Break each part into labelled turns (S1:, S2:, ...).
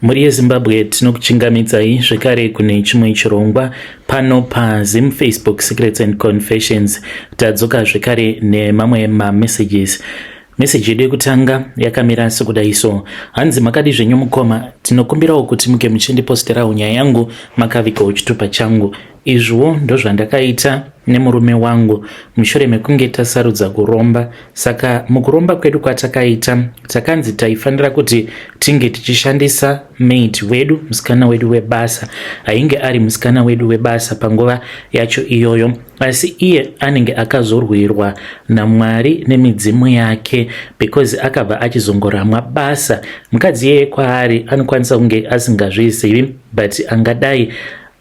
S1: Mhuri yeZimbabwe, tinokuchingamidzai zvekare kune chimwe chirongwa pano paZim Facebook Secrets and Confessions. Tadzoka zvekare nemamwe mamessages. Meseji yedu yekutanga yakamira sekudai so: hanzi, "Makadi zvenyu mukoma? Tinokumbirawo kuti muke muchindiposterawo nyaya yangu makavigawo chitupa changu. Izviwo ndozvandakaita nemurume wangu mushure mekunge tasarudza kuromba. Saka mukuromba kwedu kwatakaita, takanzi taifanira kuti tinge tichishandisa maid wedu, musikana wedu webasa. Ainge ari musikana wedu webasa panguva yacho iyoyo, asi iye anenge akazorwirwa naMwari nemidzimu yake because akabva achizongoramwa basa. Mukadzi iyeye kwaari anokwanisa kunge asingazvizivi, but angadai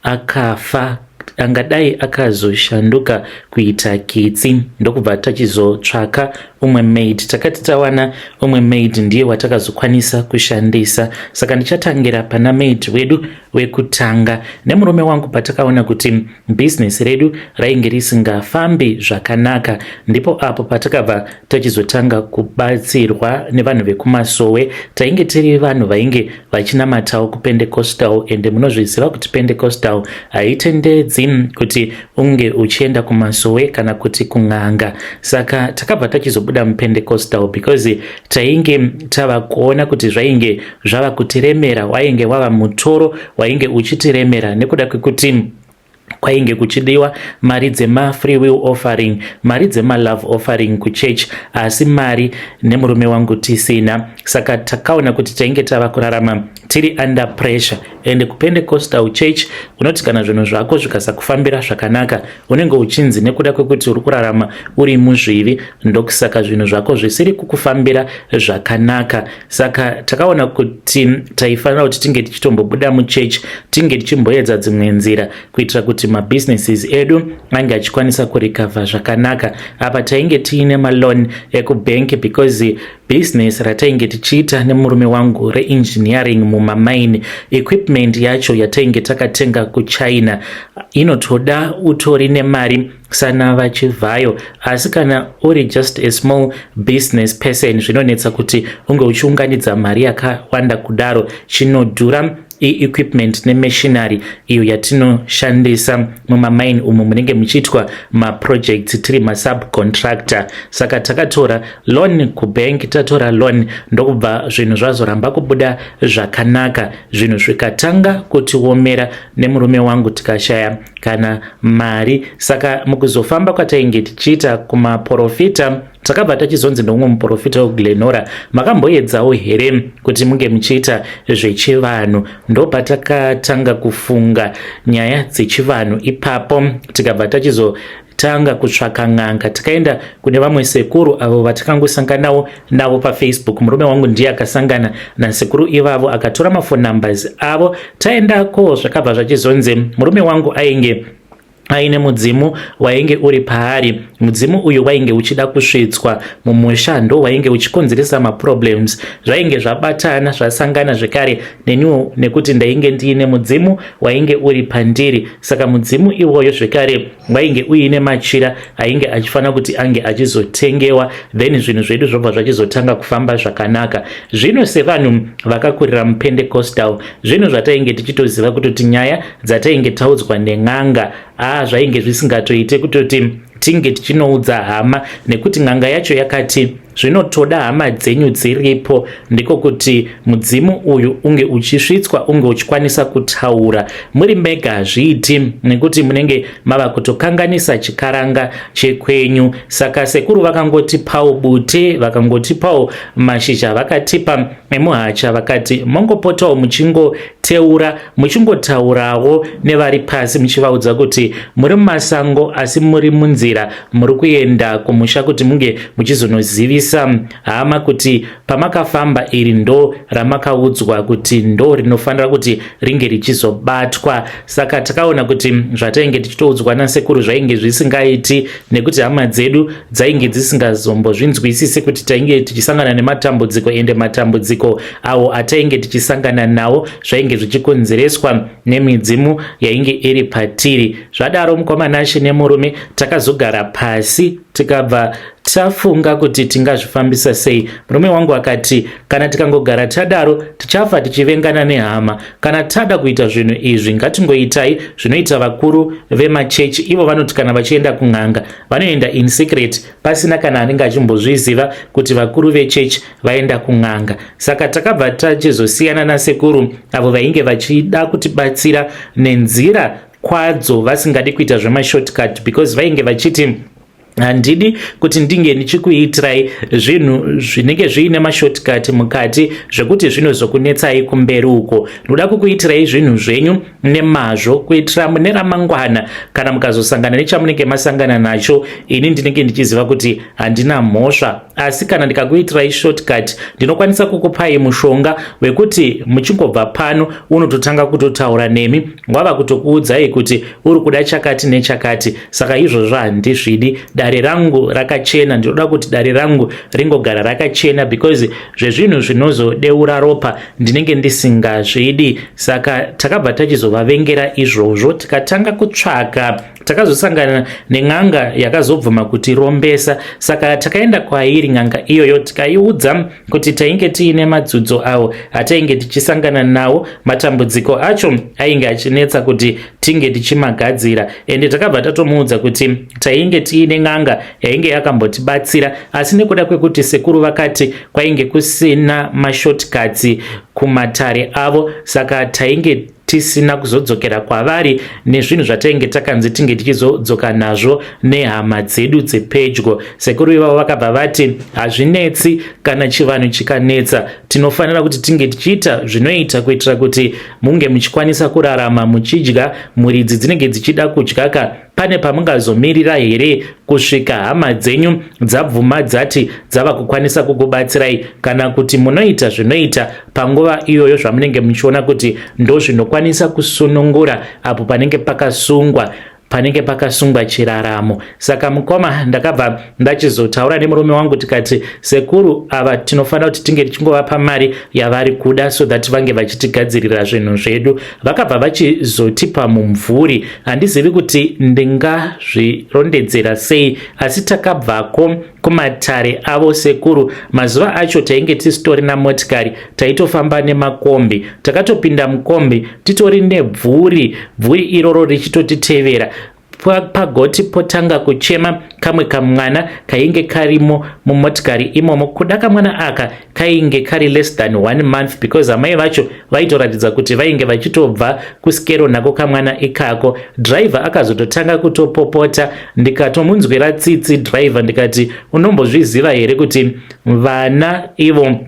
S1: akafa, angadai akazoshanduka kuita kitsi. Ndokubva tachizotsvaka umwe maid. Takati tawana umwe maid, ndiye watakazokwanisa kushandisa. Saka ndichatangira pana maid wedu wekutanga. Nemurume wangu, patakaona kuti bhizinesi redu rainge risingafambi zvakanaka, ndipo apo patakabva tachizotanga kubatsirwa nevanhu vekumasowe. Tainge tiri vanhu vainge vachinamatawo kuPentecostal, ende munozviziva kuti Pentecostal haitendedzi kuti unge uchienda kumasowe kana kuti kun'anga. Saka takabva tachizobuda muPentecostal because tainge tava kuona kuti zvainge zvava kutiremera, wainge wava mutoro wainge uchitiremera, nekuda kwekuti kwainge kuchidiwa mari dzemafree will offering, mari dzemalove offering kuchurch, asi mari nemurume wangu tisina. Saka takaona kuti tainge tava kurarama tiri under pressure. Ende kuPentecostal Church unoti kana zvinhu zvako zvikasakufambira zvakanaka, unenge uchinzi nekuda kwekuti uri kurarama uri muzvivi, ndokusaka zvinhu zvako zvisiri kukufambira zvakanaka. Saka takaona kuti taifanira kuti tinge tichitombobuda muchechi, tinge tichimboedza dzimwe nzira kuitira kuti mabusinesses edu ange achikwanisa kurecover zvakanaka. Apa tainge tiine maloan ekubhenki because business ratainge tichiita nemurume wangu reengineering mumamaini, equipment yacho yatainge takatenga kuChina inotoda utori nemari sana vachivhayo. Asi kana uri just a small business person, zvinonetsa kuti unge uchiunganidza mari yakawanda kudaro. Chinodhura iequipment nemachinery iyo yatinoshandisa mumamaini umo munenge muchiitwa maprojects tiri masubcontractor. Saka takatora loan kubank. Tatora loan, ndokubva zvinhu zvazoramba kubuda zvakanaka. Zvinhu zvikatanga kutiomera nemurume wangu, tikashaya kana mari. Saka mukuzofamba kwatainge tichiita kumaprofita, takabva tachizonzi noumwe muprofita weGlen Norah, 'Makamboedzawo here kuti munge muchiita zvechivanhu?' Ndopatakatanga kufunga nyaya dzechivanhu ipapo, tikabva tachizotanga kutsvaka n'anga. Takaenda kune vamwe sekuru avo vatakangosanganawo navo paFacebook. Murume wangu ndiye akasangana nasekuru ivavo, akatora maphone numbers avo. Taendako, zvakabva zvachizonzi murume wangu ainge aine mudzimu wainge uri paari. Mudzimu uyu wainge uchida kusvitswa mumusha, ndo wainge uchikonzeresa maproblems. Zvainge zvabatana, zvasangana zvekare neniwo, nekuti ndainge ndiine mudzimu wainge uri pandiri. Saka mudzimu iwoyo zvekare wainge uine machira ainge achifanira kuti ange achizotengewa, then zvinhu zvedu zvobva zvachizotanga kufamba zvakanaka. Zvino sevanhu vakakurira muPentecostal, zvinhu zvatainge tichitoziva kutoti nyaya dzatainge taudzwa nen'anga, aa, zvainge zvisingatoite kutoti tinge tichinoudza hama, nekuti n'anga yacho yakati zvinotoda hama dzenyu dziripo, ndiko kuti mudzimu uyu unge uchisvitswa, unge uchikwanisa kutaura. Muri mega hazviiti, nekuti munenge mava kutokanganisa chikaranga chekwenyu. Saka sekuru vakangotipawo bute, vakangotipawo mashizha, vakatipa emuhacha, vakati mongopotawo muchingoteura, muchingotaurawo nevari pasi, muchivaudza kuti muri mumasango, asi muri munzira muri kuenda kumusha, kuti munge muchizonozivisa hama kuti pamakafamba iri ndo ramakaudzwa kuti ndo rinofanira kuti ringe richizobatwa. Saka takaona kuti zvatainge tichitoudzwa nasekuru zvainge zvisingaiti, nekuti hama dzedu dzainge dzisingazombozvinzwisisi kuti tainge tichisangana nematambudziko, ende matambudziko awo atainge tichisangana nawo zvainge zvichikonzereswa nemidzimu yainge iri patiri. Zvadaro, mukoma Nashe, nemurume takazogara pasi, tikabva Tafunga kuti tingazvifambisa sei. Murume wangu akati kana tikangogara tadaro tichafa tichivengana nehama. Kana tada kuita zvinhu izvi ngatingoitai zvinoita vakuru vemachechi. Ivo vanoti kana vachienda kun'anga vanoenda in secret pasina kana anenge achimbozviziva kuti vakuru vechechi vaenda kun'anga. Saka takabva tachizosiyana nasekuru avo vainge vachida kutibatsira nenzira kwadzo, vasingadi kuita zvemashortcut, because vainge vachiti, "Handidi kuti ndinge ndichikuitirai zvinhu zvinenge zviine mashortcut mukati zvekuti zvinozokunetsai kumberi uko. Ndoda kukuitirai zvinhu zvenyu nemazvo, kuitira mune ramangwana kana mukazosangana nechamunenge masangana nacho, ini ndinenge ndichiziva kuti handina mhosva. Asi kana ndikakuitirai shortcut, ndinokwanisa kukupai mushonga wekuti muchingobva pano unototanga kutotaura nemi, wava kutokuudzai kuti uri kuda chakati nechakati. Saka izvozvo handizvidi. Dare rangu rakachena, ndinoda kuti dare rangu ringogara rakachena, because zvezvinhu zvinozodeura ropa ndinenge ndisingazvidi." Saka takabva tachizovavengera izvozvo, tikatanga kutsvaka. Takazosangana nen'anga yakazobvuma kutirombesa. Saka takaenda kwairi n'anga iyoyo, tikaiudza kuti tainge tiine madzudzo awo atainge tichisangana nawo, matambudziko acho ainge achinetsa kuti tinge tichimagadzira. Ende takabva tatomuudza kuti tainge tiine n'anga yainge yakambotibatsira, asi nekuda kwekuti sekuru vakati kwainge kusina mashortcuts kumatare avo, saka tainge tisina kuzodzokera kwavari nezvinhu zvatainge takanzi tinge tichizodzoka nazvo nehama dzedu dzepedyo. Sekuru ivavo vakabva vati, "Hazvinetsi, kana chivanhu chikanetsa tinofanira kuti tinge tichiita zvinoita kuitira kuti munge muchikwanisa kurarama muchidya. Muridzi dzinenge dzichida kudyaka, pane pamungazomirira here kusvika hama dzenyu dzabvuma dzati dzava kukwanisa kukubatsirai, kana kuti munoita zvinoita panguva iyoyo zvamunenge muchiona kuti ndo zvinokwanisa kusunungura apo panenge pakasungwa chiraramo?" Saka mukoma, ndakabva ndachizotaura nemurume wangu, tikati sekuru ava tinofanira kuti tinge tichingovapa mari yavari kuda so that vange vachitigadzirira zvinhu zvedu. Vakabva vachizotipa mumvuri. Handizivi kuti ndingazvirondedzera sei, asi takabvako kumatare avo sekuru. Mazuva acho tainge tisitorina motikari, taitofamba nemakombi. Takatopinda mukombi titori nebvuri, bvuri iroro richitotitevera. Pagoti potanga kuchema kamwe kamwana kainge karimo mumotikari imomo. Kuda kamwana aka kainge kari less than one month, because amai vacho vaitoratidza kuti vainge vachitobva kusikero nako kamwana ikako. Dhiraivha akazototanga kutopopota, ndikatomunzwira tsitsi dhiraivha, ndikati, "Unombozviziva here kuti vana ivo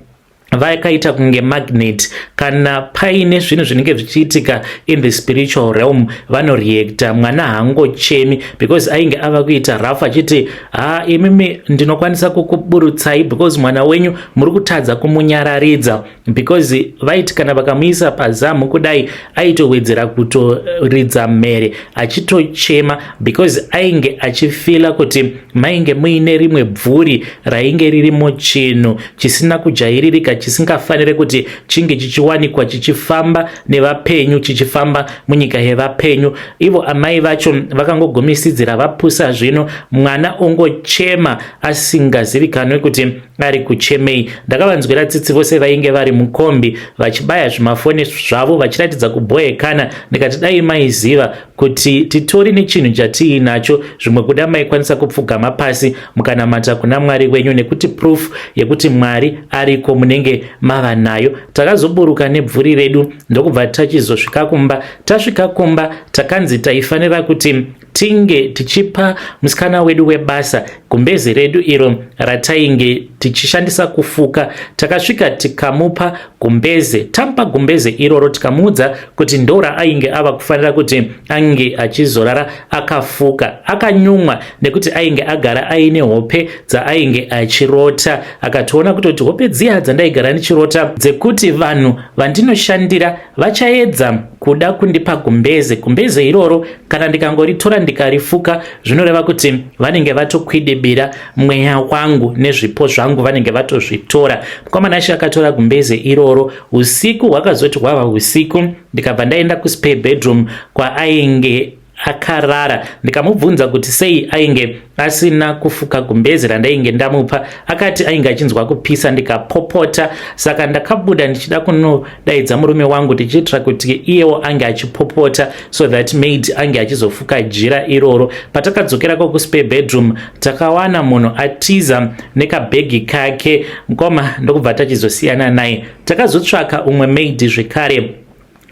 S1: vakaita kunge magnet? Kana paine zvinhu zvinenge zvichiitika in the spiritual realm, vanoreacta. Mwana haangochemi because ainge ava kuita rafu achiti, 'Ha, imimi ndinokwanisa kukuburutsai because mwana wenyu muri kutadza kumunyararidza,' because vaiti kana vakamuisa pazamu kudai, aitowedzera kutoridza mhere achitochema, because ainge achifeela kuti mainge muine rimwe bvuri rainge ririmo, chinhu chisina kujairirika, chisingafaniri kuti chinge chichiwanikwa chichifamba nevapenyu, chichifamba munyika yevapenyu." Ivo amai vacho vakangogumisidzira vapusa. Zvino mwana ongochema asingazivikanwe kuti ari kuchemei. Ndakavanzwira tsitsi vose vainge vari mukombi vachibaya zvimafoni zvavo vachiratidza kubhoekana. Ndikati, "Dai maiziva kuti titori nechinhu chatiinacho, zvimwe kuda maikwanisa kupfugama pasi mukanamata kuna Mwari wenyu, nekuti proof yekuti Mwari ariko munenge mava nayo." Takazoburuka nebvuri redu, ndokubva tachizosvika kumba. Tasvika kumba, takanzi taifanira kuti tinge tichipa musikana wedu webasa gumbezi redu iro ratainge tichishandisa kufuka. Takasvika tikamupa gumbeze. Tamupa gumbeze iroro, tikamuudza kuti ndo raainge ava kufanira kuti ange achizorara akafuka. Akanyumwa nekuti ainge agara aine hope dzaainge achirota. Akatoona kutoti hope dziya dzandaigara ndichirota dzekuti vanhu vandinoshandira vachaedza kuda kundipa gumbeze, gumbeze iroro kana ndikangoritora ndikarifuka, zvinoreva kuti vanenge vatokwidibira mweya wangu nezvipo zvangu, vanenge vatozvitora. Mukomana akatora gumbeze iroro. Usiku hwakazoti hwava usiku, ndikabva ndaenda kuspare bedroom kwaainge Akarara. Ndikamubvunza kuti sei ainge asina kufuka gumbezi randainge ndamupa. Akati ainge achinzwa kupisa. Ndikapopota, saka ndakabuda ndichida kunodaidza murume wangu, tichiitira kuti iyewo ange achipopota so that maid ange achizofuka jira iroro. Patakadzokerako kuspare bedroom, takawana munhu atiza nekabhegi kake, mukoma. Ndokubva tachizosiyana naye. Takazotsvaka umwe maid zvekare.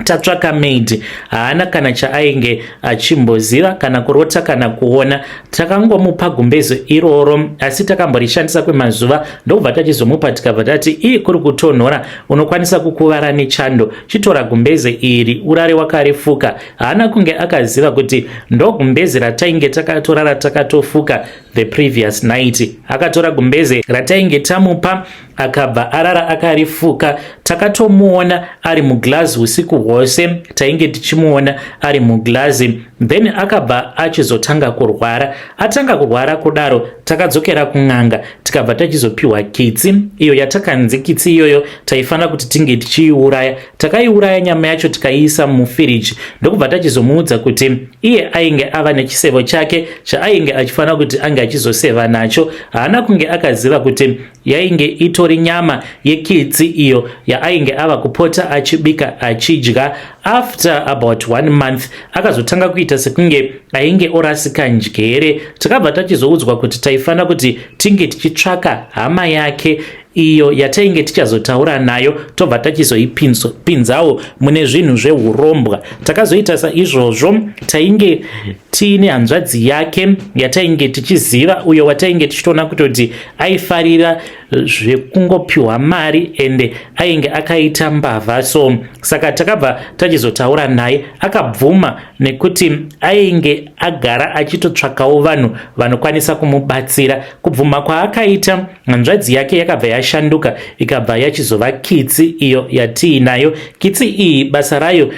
S1: Tatsvaka maid, haana kana chaainge achimboziva, kana kurota kana kuona. Takangomupa gumbezo iroro, asi takamborishandisa kwemazuva, ndokubva tachizomupa. Tikabva tati, "Ii, kuri kutonhora, unokwanisa kukuvara nechando. Chitora gumbeze iri urare wakarifuka." Haana kunge akaziva kuti ndogumbeze ratainge takatorara takatofuka the previous night. Akatora gumbeze ratainge tamupa, akabva arara akarifuka. Takatomuona ari muglazi usiku hwose, tainge tichimuona ari muglazi. Then akabva achizotanga kurwara. Atanga kurwara kudaro, takadzokera kun'anga, tikabva tachizopiwa kitsi iyo yatakanzi kitsi iyoyo taifanira kuti tinge tichiiuraya. Takaiuraya, nyama yacho tikaiisa mufiriji, ndokubva tachizomuudza kuti iye ainge ava nechisevo chake chaainge achifanira kuti ange achizoseva nacho. Haana kunge akaziva kuti yainge itori nyama yekitsi iyo yaainge ava kupota achibika achidya. After about one month, akazotanga kuita sekunge ainge orasika njere. Takabva tachizoudzwa kuti taifanira kuti tinge tichitsvaka hama yake iyo yatainge tichazotaura nayo, tobva tachizoipinzawo mune zvinhu zveurombwa. Takazoita saizvozvo. Tainge tiine hanzvadzi yake yatainge tichiziva, uyo watainge tichitoona kutoti aifarira zvekungopiwa mari, ende ainge akaita mbavha. So saka takabva tachizotaura naye, akabvuma nekuti ainge agara achitotsvakawo vanhu vanokwanisa kumubatsira. Kubvuma kwaakaita, hanzvadzi yake yakabva yashanduka, ikabva yachizova kitsi iyo yatiinayo. Kitsi iyi basa rayo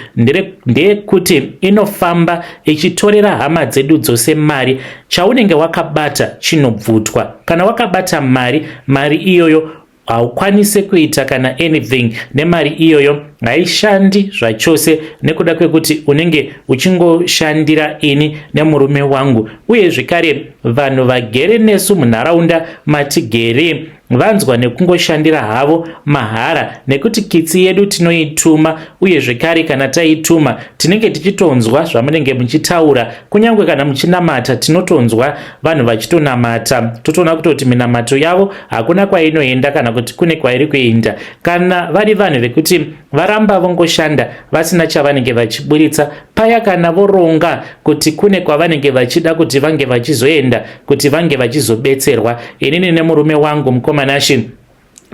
S1: ndeyekuti inofamba ichitorera hama dzedu dzose mari. Chaunenge wakabata chinobvutwa. Kana wakabata mari, mari iyoyo haukwanisi kuita kana anything nemari iyoyo, haishandi zvachose, nekuda kwekuti unenge uchingoshandira ini nemurume wangu. Uye zvekare vanhu vagere nesu munharaunda matigere vanzwa nekungoshandira havo mahara, nekuti kitsi yedu tinoituma. Uye zvekare kana taituma, tinenge tichitonzwa zvamunenge muchitaura. Kunyange kana muchinamata, tinotonzwa vanhu vachitonamata, totoona kutoti minamato yavo hakuna kwainoenda, kana kuti kune kwairi kuenda. Kana vari vanhu vekuti varamba vongoshanda vasina chavanenge vachiburitsa paya, kana voronga kuti kune kwavanenge vachida kuti vange vachizoenda kuti vange vachizobetserwa, inini nemurume wangu, mukoma Nashi,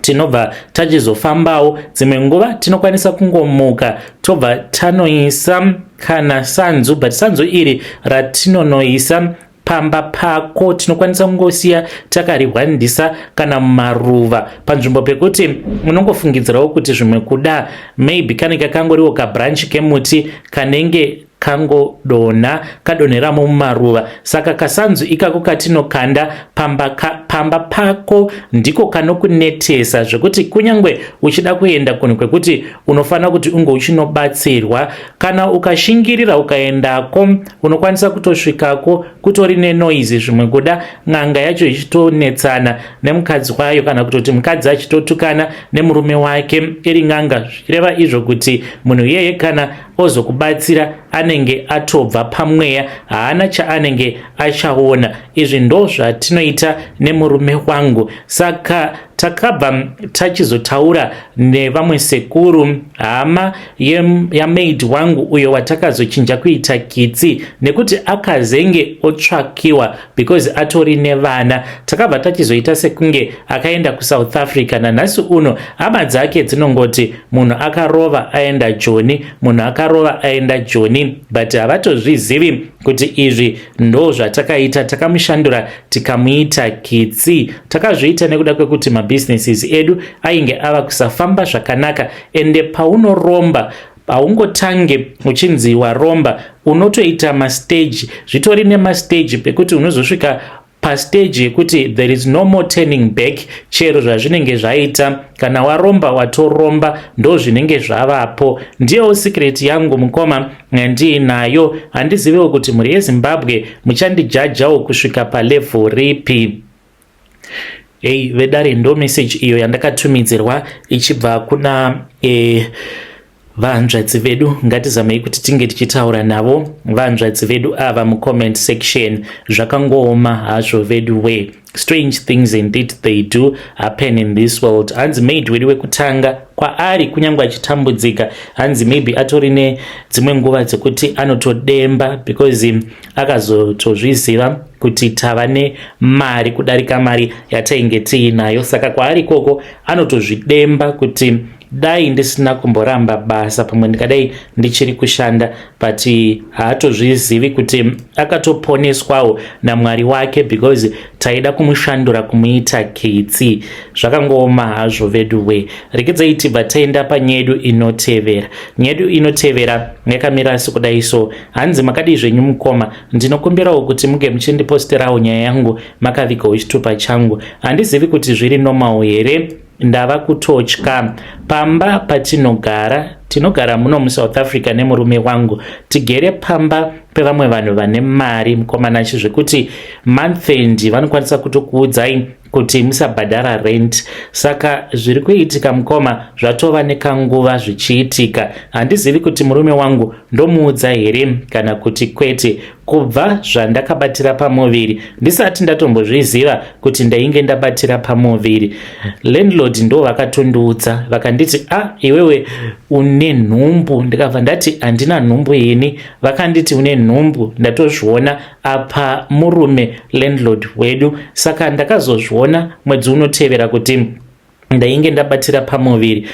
S1: tinobva tachizofambawo. Dzimwe nguva tinokwanisa kungomuka, tobva tanoisa kana sanzu, but sanzu iri ratinonoisa pamba pako, tinokwanisa kungosiya takarihwandisa kana mumaruva, panzvimbo pekuti unongofungidzirawo kuti zvimwe kuda maybe kanenge kangoriwo kabranch kemuti kanenge kangodonha, kadonheramo mumaruva. Saka kasanzu ikako katinokanda pamba, pamba pako ndiko kanokunetesa, zvekuti kunyange uchida kuenda kunhu kwekuti unofanira kuti unge uchinobatsirwa, kana ukashingirira ukaendako, unokwanisa kutosvikako kutori nenoise. Zvimwe kuda n'anga yacho ichitonetsana nemukadzi wayo, kana kutoti mukadzi achitotukana nemurume wake iri n'anga, zvichireva izvo kuti munhu iyeye kana ozokubatsira anenge atobva pamweya, haana chaanenge achaona. Izvi ndo zvatinoita nemurume wangu. Saka takabva tachizotaura nevamwe sekuru, hama yamaid wangu, uyo watakazochinja kuita kitsi nekuti akazenge otsvakiwa because atori nevana. Takabva tachizoita sekunge akaenda kuSouth Africa. Nanhasi uno hama dzake dzinongoti munhu akarova aenda Joni, munhu akarova aenda Joni, but havatozvizivi kuti izvi ndo zvatakaita. Takamushandura tikamuita kitsi. Takazviita nekuda kwekuti mabusinesses edu ainge ava kusafamba zvakanaka. Ende paunoromba, haungotange uchinzi waromba, unotoita mastage. Zvitori nemastage pekuti unozosvika. pastage yekuti there is no more turning back. Chero zvazvinenge zvaita, kana waromba watoromba, ndo zvinenge zvavapo. Ndiyowo secret yangu, mukoma, ndiinayo. Handiziviwo kuti mhuri yeZimbabwe muchandijajawo kusvika palevel ripi. Ei vedare, ndo message iyo yandakatumidzirwa ichibva kuna vanzvadzi vedu. Ngatizamei kuti tinge tichitaura navo vanzvadzi vedu ava mucomment section. Zvakangooma hazvo vedu we. Strange things indeed, they do happen in this world. Hanzi maid wedu wekutanga kwaari, kunyange achitambudzika, hanzi maybe atori nedzimwe nguva dzekuti anotodemba because akazotozviziva kuti tava nemari kudarika mari yatainge tiinayo. Saka kwaari ikoko anotozvidemba kuti dai ndisina kumboramba basa, pamwe ndikadai ndichiri kushanda. But haatozvizivi kuti akatoponeswawo naMwari wake, because taida kumushandura kumuita kitsi. Zvakangooma hazvo vedu we. Rekedzai tibva taenda panyedu inotevera. Nyedu inotevera yakamira sekudai so. Hanzi, "Makadii zvenyu mukoma? Ndinokumbirawo kuti muge muchindiposterawo nyaya yangu makavigawo chitupa changu. Handizivi kuti zviri normal here, ndava kutotya. Pamba patinogara, tinogara muno muSouth Africa nemurume wangu, tigere pamba pevamwe vanhu vane mari, mukomanachi, zvekuti month end vanokwanisa kutokuudzai kuti musabhadhara rent. Saka zviri kuitika, mukoma, zvatova nekanguva zvichiitika. Handizivi kuti murume wangu ndomuudza here kana kuti kwete. Kubva zvandakabatira pamuviri, ndisati ndatombozviziva kuti ndainge ndabatira pamuviri, landlord ndo vakatondiudza, vakanditi, 'A ah, iwewe une nhumbu.' Ndikabva ndati, 'Handina nhumbu ini.' Vakanditi, 'Une nhumbu, ndatozviona apa murume landlord wedu.' Saka ndakazozviona mwedzi unotevera kuti ndainge ndabatira pamuviri.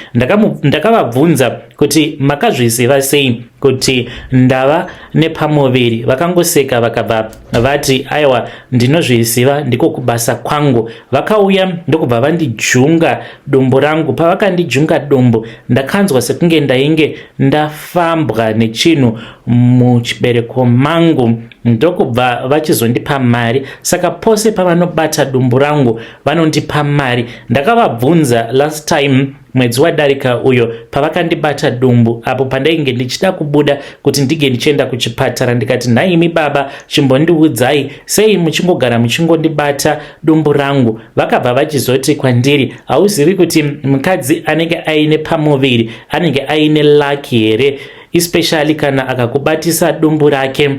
S1: Ndakavabvunza kuti makazviziva sei kuti ndava nepamuviri. Vakangoseka, vakabva vati, 'Aiwa, ndinozviziva, ndiko kubasa kwangu.' Vakauya ndokubva vandijunga dumbu rangu. Pavakandijunga dumbu, ndakanzwa sekunge ndainge ndafambwa nechinhu muchibereko mangu, ndokubva vachizondipa mari. Saka pose pavanobata dumbu rangu vanondipa mari. Ndakavabvunza last time, mwedzi wadarika uyo, pavakandibata dumbu apo pandainge ndichida kubuda kuti ndige ndichienda kuchipatara, ndikati, 'Nhaimi baba, chimbondiudzai, sei muchingogara muchingondibata dumbu rangu?' Vakabva vachizoti kwandiri, 'Hauzivi kuti mukadzi anenge aine pamuviri anenge aine lucky here, especially kana akakubatisa dumbu rake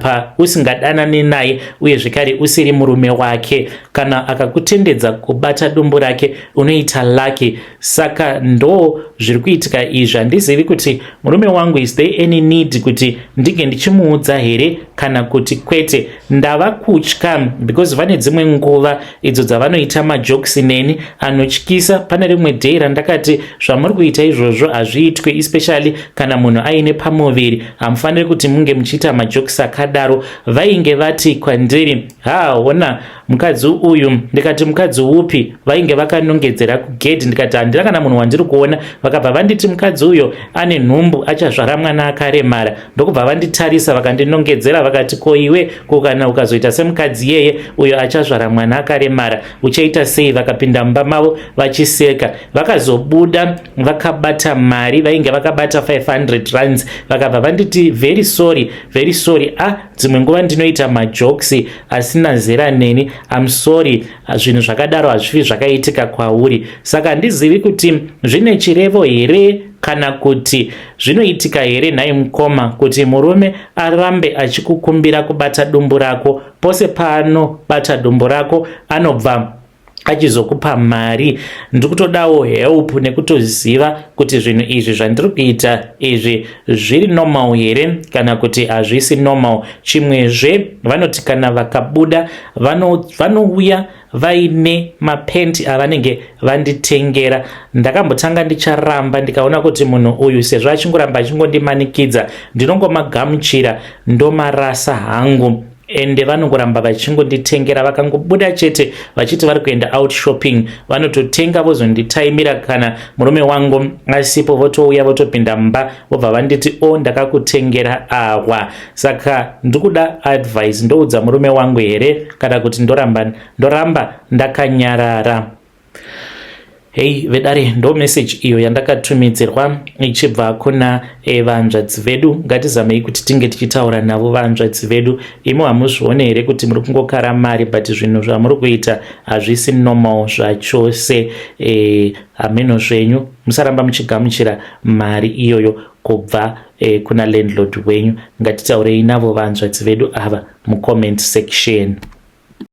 S1: pa usingadanani naye, uye zvekare usiri murume wake? Kana akakutendedza kubata dumbu rake, unoita lucky.' Saka ndo zviri kuitika izvi. Handizivi kuti murume wangu, is there any need kuti ndinge ndichimuudza here kana kuti kwete? Ndava kutya because vane dzimwe nguva idzo dzavanoita majokes neni anotyisa. Pane rimwe day randakati, zvamuri kuita izvozvo hazviitwe, especially kana munhu aine pamuviri, hamufaniri kuti munge muchiita majokes akadaro. Vainge vati kwandiri, 'Haona mukadzi uyu.' Ndikati, 'Mukadzi upi?' Vainge vakanongedzera kugedhi. Ndikati, 'Handina kana munhu wandiri kuona.' Vakabva vanditi, 'Mukadzi uyo ane nhumbu, achazvara mwana akaremara.' Ndokubva vanditarisa, vakandinongedzera, vakati, 'Ko iwe, ko kana ukazoita semukadzi iyeye uyo achazvara mwana akaremara, uchaita sei?' Vakapinda mumba mavo vachiseka. Vakazobuda vakabata mari, vainge vakabata 500 rands. Vakabva vanditi, 'Very sorry, very sorry. Ah, dzimwe nguva ndinoita majokes asina zera neni. Am sorry, zvinhu zvakadaro hazvifi zvakaitika kwauri.' Saka handizivi kuti zvine chirevo here kana kuti zvinoitika here, nhai mukoma, kuti murume arambe achikukumbira kubata dumbu rako? Pose paanobata dumbu rako anobva achizokupa mari. Ndiri kutodawo help nekutoziva kuti zvinhu izvi zvandiri kuita izvi zviri normal here kana kuti hazvisi normal. Chimwezve, vanoti kana vakabuda vanouya vaine mapenti avanenge vanditengera. Ndakambotanga ndicharamba, ndikaona kuti munhu uyu sezvo achingoramba achingondimanikidza, ndinongomagamuchira ndomarasa hangu. Ende vanongoramba vachingonditengera. Vakangobuda chete vachiti vari kuenda out shopping, vanototenga vozonditaimira. Kana murume wangu asipo, votouya votopinda mumba, vobva vanditi, "O, ndakakutengera awa." Saka ndikuda advice. Ndoudza murume wangu here kana kuti ndoramba ndakanyarara? Hei vedare, ndo message iyo yandakatumidzirwa ichibva kuna vanzvadzi vedu. Ngatizamei kuti tinge tichitaura navo vanzvadzi vedu. Imi hamuzvione here kuti muri kungokara mari, but zvinhu zvamuri kuita hazvisi normal zvachose? Hameno zvenyu. Musaramba muchigamuchira mari iyoyo kubva kuna landlord wenyu. Ngatitaurei navo vanzvadzi vedu ava mucomment section.